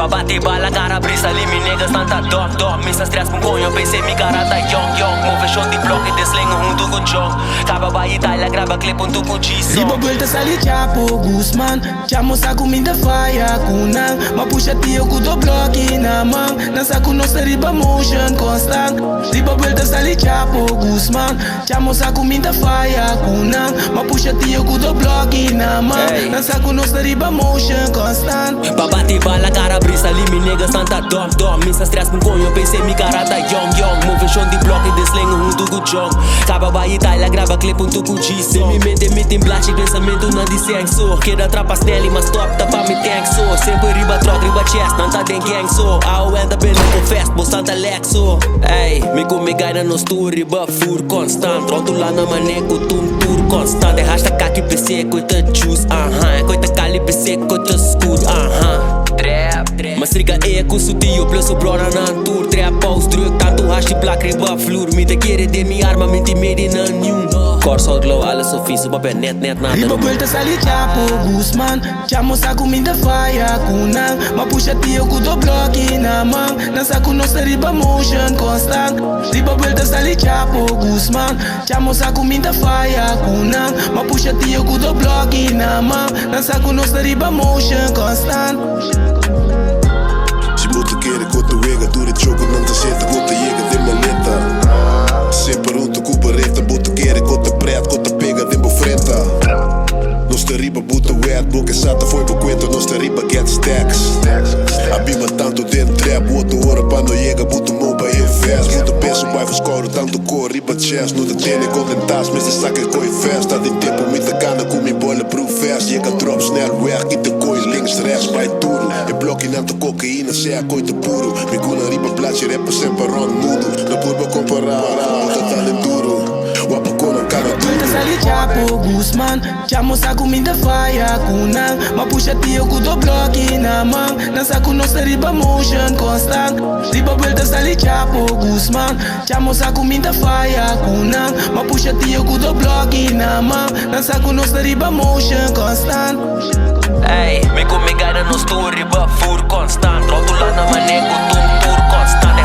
Pa bati bala kara brisa li mi niggas nan ta dòf dòf. Mi sa stress p'un koño p'esei mi kara ta yong yong. Moveshon di blòk i deslengu huntu ku John. Kaba bai Italia graba clip huntu ku G-Son. Riba buelta sali Chapo Guzman. Chamo sa ku mi ta faya ku nan. Ma pusha tio ku do bloki na man. Nan sa ku nos ta riba motion constant. Riba buelta sali Chapo Guzman. Chamo sa ku mi ta faya ku nan. Ma pusha tio ku do bloki na man. Hey. Nan sa ku nos ta riba motion constant. Pa bati bala kara brisa li mi niggas nan ta dòf dòf. Mi sa stress p'un koño p'esei mi kara ta yong yong. Moveshon di blòk i deslengu huntu ku John. Kaba bai Italia graba clip huntu ku G-Son. Den mi mente mi tin blachi pensamentunan di sexo. Keda trapa Stanley ma stop tapa mi tank so. Semper riba tròk riba chest nan ta den gang so. AON ta bende confess bo santa lexo. Ey, mi ku mi guy na nos tur riba vur constant. Ròntula na mane ku tum tur constant. E hashtag kaki p'esei ku e ta juice, aha. E koi ta kali p'esei ku e ta skur, aha. Trap, Mastrika e ku su tio plus su bròda nan tur. Trap house druk tantu hashi plak riba flur. Mi ta kere den mi arma mi tin medi nan niun. Kòrsou glow alles so fin su papia net net nada Riba no. buelta sali Chapo Guzman. Chamo sa ku mi ta faya ku nan. Ma pusha tio ku do bloki na man. Nan sa ku nos ta riba motion constant. Riba buelta sali Chapo Guzman. Chamo sa ku mi ta faya ku nan. Ma pusha tio ku do bloki na man. Nan sa ku nos ta riba motion constant. Si bo ta kere ku ta wega tur e choco nan ta seta ku ta yega den maleta. Semper hunto ku bereta bo ta kere ku ta pret ku ta pega den bo frenta. Nos ta riba buta wet bo ke sa ta fo'i bo kuenta nos ta riba get stacks. A biba tanto den trap otro ora pa no yega buta mo pa invest. Buta peso bai for skoru tanto kor riba chest no ta tene kontentas mester saka e koi fast. Ta den tempo mi ta kana ku mi bulletproof vest yega drop snel weg kita koi links rechts bai duro. E blokinan ta kokaina sea koi ta puro. Mi guna riba blachi represent pa rond mundo. No purba kompara bo ta ta den duro. Wapu konan kana Riba buelta duro. sali Chapo Guzman. Chamo sa ku mi ta faya ku nan. Ma pusha tio ku do bloki na man. Nan sa ku nos ta riba motion constant. Riba buelta sali Chapo Guzman. Chamo sa ku mi ta faya ku nan. Ma pusha tio ku do bloki na man. Nan sa ku nos ta riba motion constant. Ey, mi ku mi guy na nos tur riba vur constant. Ròntula na mane ku tum tur constant.